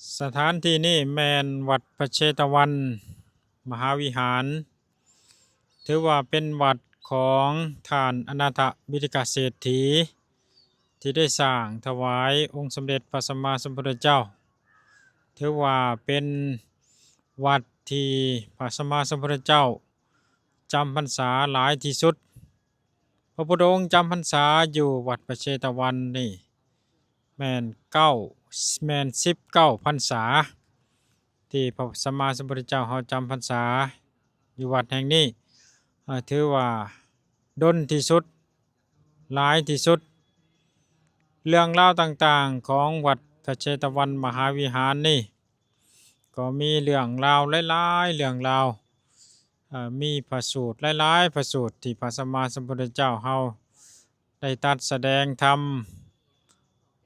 ສະຖານທີ່ນີ້ແມ່ນວັດພະເຊຕະວັນມະຫາວິຫານ, ຖືວ່າເປັນວັດຂອງທ່ານອະນາຖະວິລິກະເສດຖີ ທີ່ໄດ້ສ້າງຖວາຍອົງສົມເດັດພະສຳມາສຳພຸດທະເຈົ້າ. ຖືວ່າເປັນວັດທີ່ພະສຳມາສຳພຸດທະເຈົ້າຈຳພັນສາຫຼາຍທີ່ສຸດ. ພະພຸດທະອົງຈຳພັນສາຢູ່ວັດພະເຊຕະວັນນີ້ແມ່ນເກົ້າ ແມ່ນສິບເກົ້າພັນສາ ທີ່ພະສຳມາສຳພຸດທະເຈົ້າເຮົາຈຳພັນສາຢູ່ວັດແຫ່ງນີ້, ເອີ ຖືວ່າດົນທີ່ສຸດ, ຫຼາຍທີ່ສຸດ. ເລື່ອງລາວຕ່າງໆຂອງວັດພະເຊຕະວັນມະຫາວິຫານນີ້ ກໍມີເລື່ອງລາວຫຼາຍໆເລື່ອງລາວ, ເອີ ມີພະສູດຫຼາຍໆພະສູດທີ່ພະສຳມາສຳພຸດທະເຈົ້າເຮົາໄດ້ຕັດສະແດງທຳ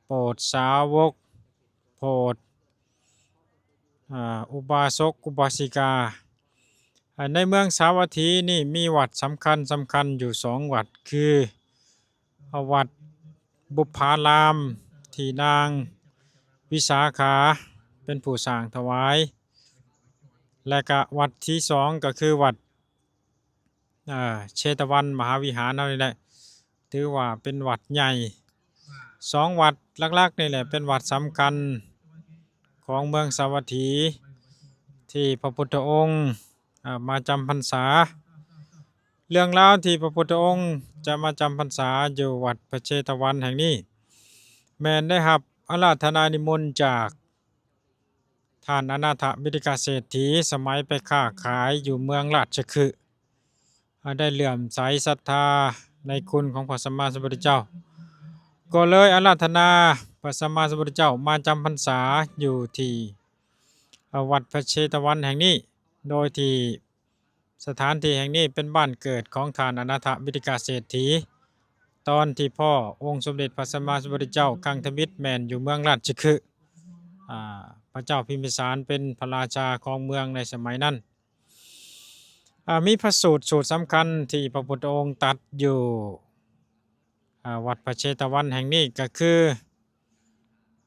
ໂປດສາວົກ, ໂປດ ອາ ອຸບາສົກອຸບາສິກາ. ອາ ໃນເມືອງສາວັດຖີນີ້ມີວັດສຳຄັນ, ສຳຄັນຢູ່ສອງວັດ ຄື ອາ ວັດບຸບພາລາມ ທີ່ນາງວິສາຂາເປັນຜູ້ສ້າງຖວາຍ ແລະກະວັດທີສອງກໍຄືວັດ ເຊຕະວັນມະຫາວິຫານເຮົານີ້ແຫຼະ, ຖືວ່າເປັນວັດໃຫຍ່. ສອງວັດຫຼັກໆນີ້ແຫຼະເປັນວັດສຳຄັນຂອງເມືອງສາວັດຖີ ທີ່ພະພຸດທະອົງ ເອີ ມາຈຳພັນສາ. ເລື່ອງລາວທີ່ພະພຸດທະອົງຈະມາຈຳພັນສາຢູ່ວັດພະເຊຕະວັນແຫ່ງນີ້ ແມ່ນໄດ້ຮັບອາລາທະນານິມົນຈາກ ທ່ານອະນາຖະວິລິກະເສດຖີ ສະໄໝໄປຄ້າຂາຍຢູ່ເມືອງລາດຊະຄຶ ໄດ້ເຫຼື້ອມໃສສັດທາໃນຄຸນຂອງພະສຳມາສຳພຸດທະເຈົ້າ, ກໍເລີຍອາລາທະນາພະສຳມາສຳພຸດທະເຈົ້າມາຈຳພັນສາຢູ່ທີ່ ອາ ວັດພະເຊຕະວັນແຫ່ງນີ້, ໂດຍທີ່ ສະຖານທີ່ແຫ່ງນີ້ເປັນບ້ານເກີດຂອງທ່ານອະນາຖະວິລິກະເສດຖີ. ຕອນທີ່ພໍ້ອົງສົມເດັດພະສຳມາສຳພຸດທະເຈົ້າຄັ້ງທຳອິດແມ່ນຢູ່ເມືອງລາດຊະຄຶ, ອາ ພະເຈົ້າພິມພິສານເປັນພະລາຊາຂອງເມືອງໃນສະໄໝນັ້ນ. ອາ ມີພະສູດ ສູດສຳຄັນທີ່ພະພຸດທະອົງຕັດຢູ່ ອາ ວັດພະເຊຕະວັນແຫ່ງນີ້ກໍຄື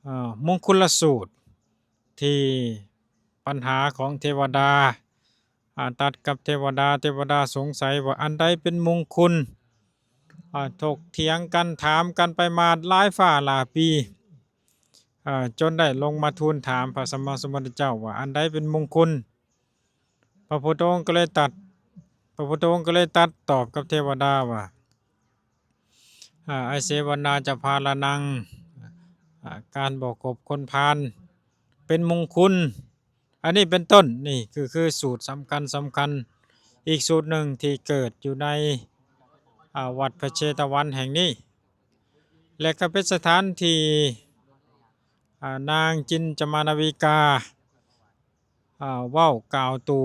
ອາ ມຸງຄຸນລະສູດ ທີ່ ບັນຫາຂອງເທວະດາ ອາ ຕັດກັບເທວະດາ, ເທວະດາສົງໄສວ່າອັນໃດເປັນມຸງຄຸນ, ອາ ຖົກຖຽງກັນ, ຖາມກັນໄປມາຫຼາຍຟ້າຫຼາຍປີ, ອາ ຈົນໄດ້ລົງມາທູນຖາມພະສຳມາສຳພຸດທະເຈົ້າວ່າອັນໃດເປັນມຸງຄຸນ. ພະພຸດທະອົງກໍເລີຍຕັດ, ພະພຸດທະອົງກໍເລີຍຕັດຕອບກັບເທວະດາວ່າ ອາ ອາເສວະນາຈະພາລະນັງ, ອາ ການບໍ່ຄົບຄົນພານເປັນມຸງຄຸນ. ອັນນີ້ເປັນຕົ້ນ, ນີ້ຄື ຄືສູດສຳຄັນ, ສຳຄັນອີກສູດໜຶ່ງທີ່ເກີດຢູ່ໃນ ອາ ວັດພະເຊຕະວັນແຫ່ງນີ້ ແລະ ກໍເປັນສະຖານທີ່ ອາ ນາງຈິນຈະມານະວິກາ ອາ ເວົ້າກ່າວຕູ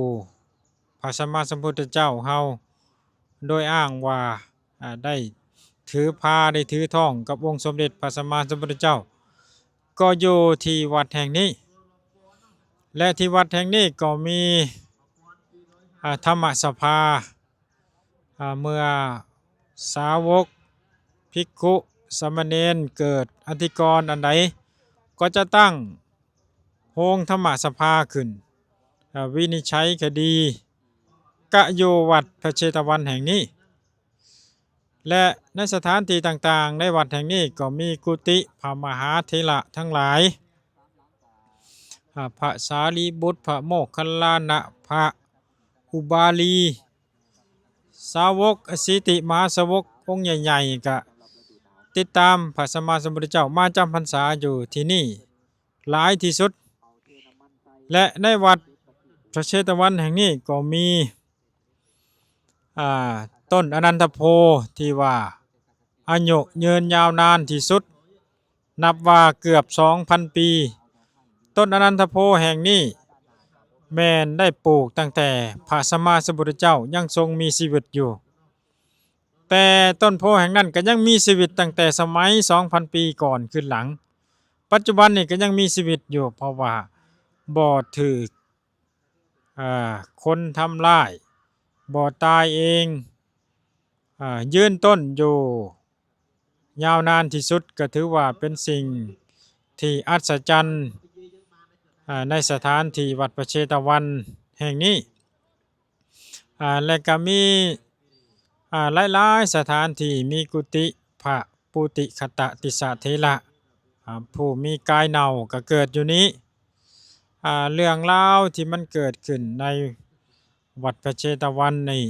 ພະສຳມາສຳພຸດທະເຈົ້າເຮົາ ໂດຍອ້າງວ່າ ອາ ໄດ້ຖືພາ ໄດ້ຖືທອງກັບອົງສົມເດັດພະສຳມາສຳພຸດທະເຈົ້າ ກໍຢູ່ທີ່ວັດແຫ່ງນີ້ ແລະ ທີ່ວັດແຫ່ງນີ້ກໍມີ ອາ ທຳມະສະພາ. ອາ ເມື່ອສາວົກ, ພິກຂຸ, ສາມະເນນເກີດອະທິກອນອັນໃດ ກໍຈະຕັ້ງໂຮງທຳມະສະພາຂຶ້ນ ອາ ວິນິດໄຈຄະດີ ກະຢູ່ວັດພະເຊຕະວັນແຫ່ງນີ້ ແລະ ໃນສະຖານທີ່ຕ່າງໆໃນວັດແຫ່ງນີ້ກໍມີກຸຕິພະມະຫາເຖລະທັງຫຼາຍ ອາ ພະສາລີບຸດ, ພະໂມກຄັນລານະ, ພະອຸບາລີ, ສາວົກ ອະ ສິດທິມະຫາສາວົກອົງໃຫຍ່ໆ ກະຕິດຕາມພະສຳມາສຳພຸດທະເຈົ້າມາຈຳພັນສາຢູ່ທີ່ນີ້ຫຼາຍທີ່ສຸດ ແລະ ໃນວັດພະເຊຕະວັນແຫ່ງນີ້ກໍມີ ອາ ຕົ້ນອະນັນທະໂພທີ່ວ່າອາຍຸຍືນຍາວນານທີ່ສຸດ ນັບວ່າເກືອບສອງພັນປີ. ຕົ້ນອະນັນທະໂພແຫ່ງນີ້ແມ່ນໄດ້ປູກຕັ້ງແຕ່ພະສຳມາສຳພຸດທະເຈົ້າຍັງຊົງມີຊີວິດຢູ່, ແຕ່ຕົ້ນໂພແຫ່ງນັ້ນກໍຍັງມີຊີວິດຕັ້ງແຕ່ສະໄໝສອງພັນປີກ່ອນຄືນຫຼັງ. ປັດຈຸບັນນີ້ກໍຍັງມີຊີວິດຢູ່ ເພາະວ່າບໍ່ຖືກ ເອີ ຄົນທຳລາຍ, ບໍ່ຕາຍເອງ, ເອີ ຢືນຕົ້ນຢູ່ຍາວນານທີ່ສຸດ ກໍຖືວ່າເປັນສິ່ງທີ່ອັດສະຈັນ ອາ ໃນສະຖານທີ່ວັດພະເຊຕະວັນແຫ່ງນີ້ ອາ ແລະກະມີ ອາ ຫຼາຍໆສະຖານທີ່ມີກຸຕິພະປຸຕິຄະຕະຕິສະເຖລະ ອາ ຜູ້ມີກາຍເນົ່າກະເກີດຢູ່ນີ້. ອາ ເລື່ອງລາວທີ່ມັນເກີດຂຶ້ນໃນວັດພະເຊຕະວັນນີ້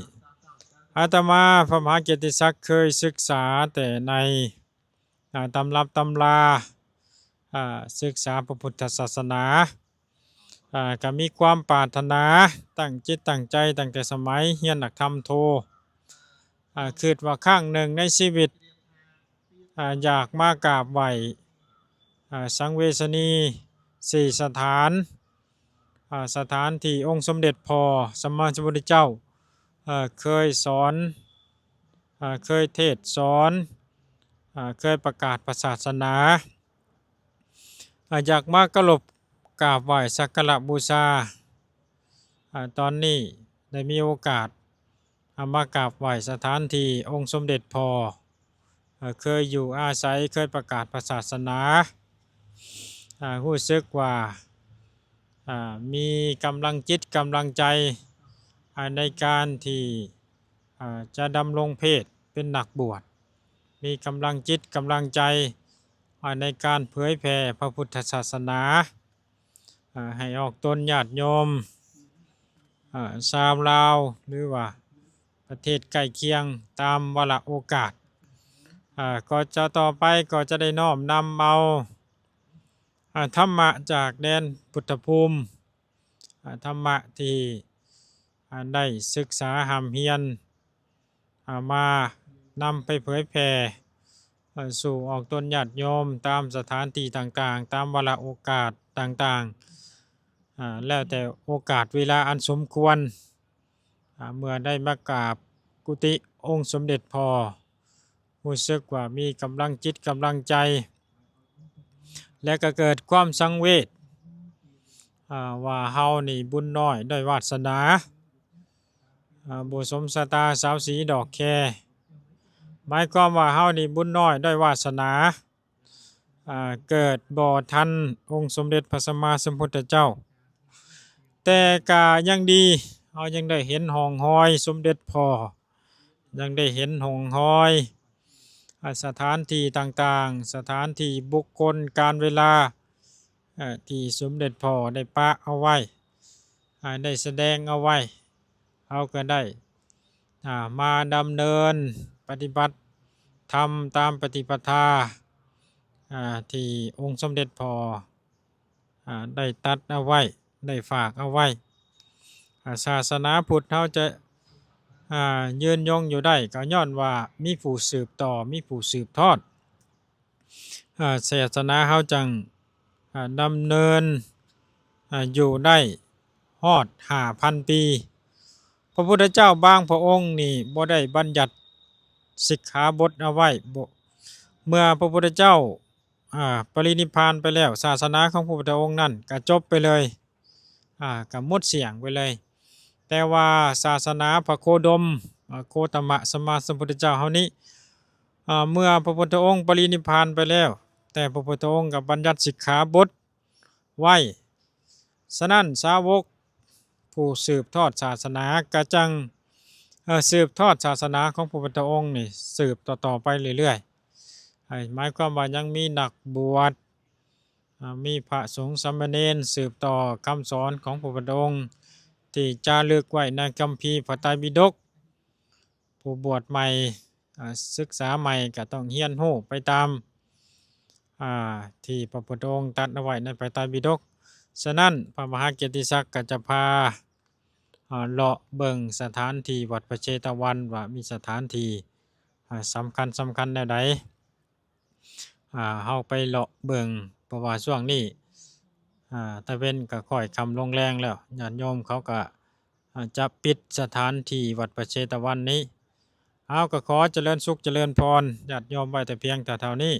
ອາດຕະມາພະມະຫາກຽດຕິສັກເຄີຍສຶກສາແຕ່ໃນ ອາ ຕຳລັບຕຳລາ ອາ ສຶກສາພະພຸດທະສາສະໜາ ອາ ກະມີຄວາມປາດຖະໜາ ຕັ້ງຈິດຕັ້ງໃຈຕັ້ງແຕ່ສະໄໝຮຽນນັກທຳໂທ ອາ ຄິດວ່າຄັ້ງໜຶ່ງໃນຊີວິດ ອາ ຢາກມາກາບໄຫວ້ ອາ ສັງເວຊະນີສີ່ສະຖານ ອາ ສະຖານທີ່ອົງສົມເດັດພໍ່ສຳມາສຳພຸດທະເຈົ້າ ເອີ ເຄີຍສອນ ເອີ ເຄີຍເທດສອນ ເອີ ເຄີຍປະກາດພະສາສະໜາ ອາ ຢາກມາເຄົາລົບກາບໄຫວ້ສັກກາລະບູຊາ. ອາ ຕອນນີ້ໄດ້ມີໂອກາດ ອາ ມາກາບໄຫວ້ສະຖານທີ່ອົງສົມເດັດພໍ່ ເອີ ເຄີຍຢູ່ອາໄສ ເຄີຍປະກາດພະສາສະໜາ ອາ ຮູ້ສຶກວ່າ ອາ ມີກຳລັງຈິດກຳລັງໃຈ ອາ ໃນການທີ່ ອາ ຈະດຳລົງເພດເປັນນັກບວດ ມີກຳລັງຈິດກຳລັງໃຈ ອາ ໃນການເຜີຍແຜ່ພະພຸດທະສາສະໜາ ອາ ໃຫ້ອອກຕົນຍາດໂຍມ ອາ ຊາວລາວ ຫຼືວ່າປະເທດໃກ້ຄຽງຕາມວາລະໂອກາດ. ອາ ກໍຈະຕໍ່ໄປກໍຈະໄດ້ນ້ອມນຳເອົາ ອາ ທຳມະຈາກແດນພຸດທະພູມ ອາ ທຳມະທີ່ ອາ ໄດ້ສຶກສາຮ່ຳຮຽນ ອາ ມານຳໄປເຜີຍແຜ່ ອາ ສູ່ອອກຕົນຍາດໂຍມຕາມສະຖານທີ່ຕ່າງໆ ຕາມວາລະໂອກາດຕ່າງໆ ອາ ແລ້ວແຕ່ໂອກາດເວລາອັນສົມຄວນ. ອາ ເມື່ອໄດ້ມາກາບກຸຕິອົງສົມເດັດພໍ່ ຮູ້ສຶກວ່າມີກຳລັງຈິດກຳລັງໃຈ ແລະກະເກີດຄວາມສັງເວດ ອາ ວ່າເຮົານີ້ບຸນນ້ອຍດ້ອຍວາສະໜາ ອາ ບໍ່ສົມຊະຕາສາວສີດອກແຄ ໝາຍຄວາມວ່າເຮົານີ້ບຸນນ້ອຍດ້ອຍວາສະໜາ ອາ ເກີດບໍ່ທັນອົງສົມເດັດພະສຳມາສຳພຸດທະເຈົ້າ ແຕ່ກະຍັງດີ ເຮົາຍັງໄດ້ເຫັນຮ່ອງຮອຍສົມເດັດພໍ່ ຍັງໄດ້ເຫັນຮ່ອງຮອຍ ອາ ສະຖານທີ່ຕ່າງໆ ສະຖານທີ່ ບຸກຄົນ ການເວລາ ອາ ທີ່ສົມເດັດພໍ່ໄດ້ປະເອົາໄວ້ ອາ ໄດ້ສະແດງເອົາໄວ້ ເຮົາກໍໄດ້ ອາ ມາດຳເນີນປະຕິບັດທຳຕາມປະຕິປະທາ ອາ ທີ່ອົງສົມເດັດພໍ່ ອາ ໄດ້ຕັດເອົາໄວ້ ໄດ້ຝາກເອົາໄວ້. ອາ ສາສະໜາພຸດເຮົາຈະ ອາ ຍືນຍົງຢູ່ໄດ້ ກໍຍ້ອນວ່າມີຜູ້ສືບຕໍ່ ມີຜູ້ສືບທອດ ອາ ສາສະໜາເຮົາຈັ່ງ ອາ ດຳເນີນ ອາ ຢູ່ໄດ້ຮອດຫ້າພັນປີ. ພະພຸດທະເຈົ້າບາງພະອົງນີ້ບໍ່ໄດ້ບັນຍັດສິກຂາບົດເອົາໄວ້ ບໍ່ ເມື່ອພະພຸດທະເຈົ້າ ອາ ປະລິນິບພານໄປແລ້ວ ສາສະໜາຂອງພະພຸດທະອົງນັ້ນກະຈົບໄປເລີຍ ອາ ກະໝົດສ້ຽງໄປເລີຍ. ແຕ່ວ່າສາສະໜາພະໂຄດົມ ອາ ໂຄຕະມະສຳມາສຳພຸດທະເຈົ້າເຮົານີ້ ອາ ເມື່ອພະພຸດທະອົງປະລິນິບພານໄປແລ້ວ ແຕ່ພະພຸດທະອົງກໍບັນຍັດສິກຂາບົດໄວ້. ສະນັ້ນ ສາວົກຜູ້ສືບທອດສາສະໜາກໍຈັ່ງ ເອີ ສືບທອດສາສະໜາຂອງພະພຸດທະອົງນີ້ ສືບຕໍ່ໆໄປເລື້ອຍໆ ໃຫ້ ໝາຍຄວາມວ່າຍັງມີນັກບວດ ອາ ມີພະສົງສາມະເນນສືບຕໍ່ຄຳສອນຂອງພະພຸດທະອົງ ທີ່ຈາລຶກໄວ້ໃນຄຳພີພະໄຕປິດົກ. ຜູ້ບວດໃໝ່ ອາ ສຶກສາໃໝ່ກໍຕ້ອງຮຽນຮູ້ໄປຕາມ ອາ ທີ່ພະພຸດທະອົງຕັດເອົາໄວ້ໃນພະໄຕປິດົກ. ສະນັ້ນ ພະມະຫາກຽດຕິສັກກໍຈະພາ ອາ ເລາະເບິ່ງສະຖານທີ່ວັດພະເຊຕະວັນ ວ່າມີສະຖານທີ່ ອາ ສຳຄັນ ສຳຄັນແນວໃດ. ອາ ເຮົາໄປເລາະເບິ່ງ ເພາະວ່າຊ່ວງນີ້ ອາ ຕາເວັນກໍຄ້ອຍຄ່ຳລົງແລງແລ້ວ ຍາດໂຍມເຂົາກໍ ອາ ຈະປິດສະຖານທີ່ວັດພະເຊຕະວັນນີ້. ເຮົາກໍຂໍຈະເລີນສຸກຈະເລີນພອນຍາດໂຍມໄວ້ແຕ່ພຽງເທົ່ານີ້.